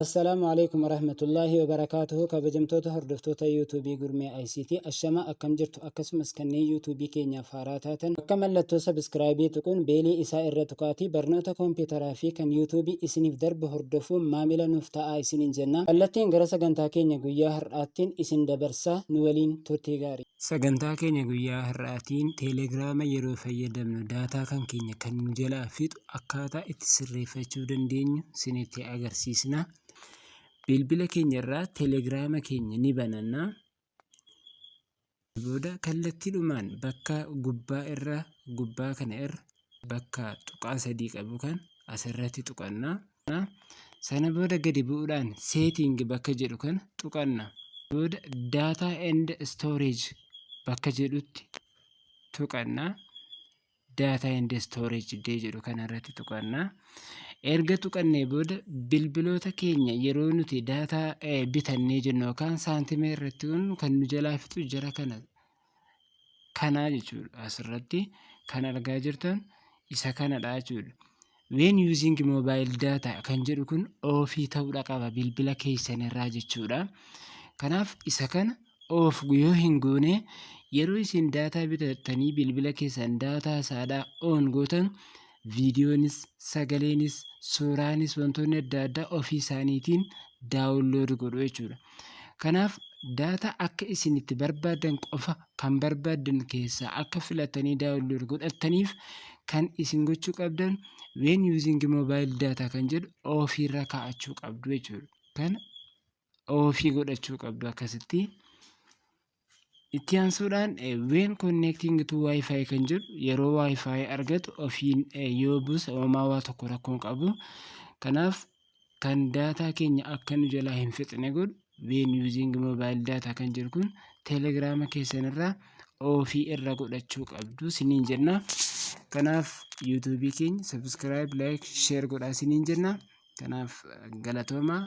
Assalaamu Aleykum Warahmatullaahi Wabarakaatuhu Kabajamtoota hordoftoota YouTube Gurmee ICT Ashamaa akkam jirtu akkasumas kanneen YouTube keenyaaf haaraa taatan bakka mallattoo subscribe tuquun beelii isaa irra tuqaatii barnoota kompiitaraa fi kan YouTube isiniif darbu hordofuun maamila nuuf ta'aa isiniin jenna. Kallattiin gara sagantaa keenya guyyaa har'aattiin isin dabarsaa nu waliin turtii gaarii. Sagantaa keenya guyyaa har'aatiin Teelegraama yeroo fayyadamnu daataa kan keenya kan nu jalaa fixu akkaataa itti sirreeffachuu dandeenyu sinitti agarsiisna. Bilbila keenya irraa telegiraama keenya ni bananna. Booda kallattiidhumaan bakka gubbaa irra gubbaa kana irra bakka tuqaa sadii qabu kan asirratti tuqanna. Sana booda gadi bu'uudhaan setting bakka jedhu kana tuqanna. Booda data and storage bakka jedhutti tuqanna. Data and storage iddoo jedhu kana irratti tuqanna. Erga tuqannee booda bilbiloota keenya yeroo nuti daataa bitannee jennu yookaan saantimii irratti kan nu jalaa fixu jara kana kanaa jechuudha. Asirratti kan argaa jirtan isa kanadha jechuudha. When using mobile data kan jedhu kun off ta'uudha qaba bilbila keessan irraa jechuudha. Kanaaf isa kana off yoo hin goone yeroo isin daataa bitattanii bilbila keessan daataa isaadhaa on gootan viidiyoonis, sagaleenis, suuraanis wantoonni adda addaa ofii isaaniitiin download godhu jechuudha. Kanaaf daataa akka isin itti barbaaddan qofa kan barbaaddan keessaa akka filatanii download godhattaniif kan isin gochuu qabdan when using mobile data kan jedhu off irra kaa'achuu qabdu jechuudha. Kana off godhachuu qabdu akkasitti. Itti aansuudhaan when connecting to wifi kan jedhu yeroo wifi argatu ofiin yoo buuse homaa waa tokko rakkoo hin qabu. Kanaaf kan daataa keenya akka nu jalaa hin fixne godhu when using mobile data kan jedhu kun teelegiraama keessan irraa off irra godhachuu qabdu siniin jenna. Kanaaf yuutuubii keenya subscribe, like, share godhaa siniin jenna. Kanaaf galatoomaa.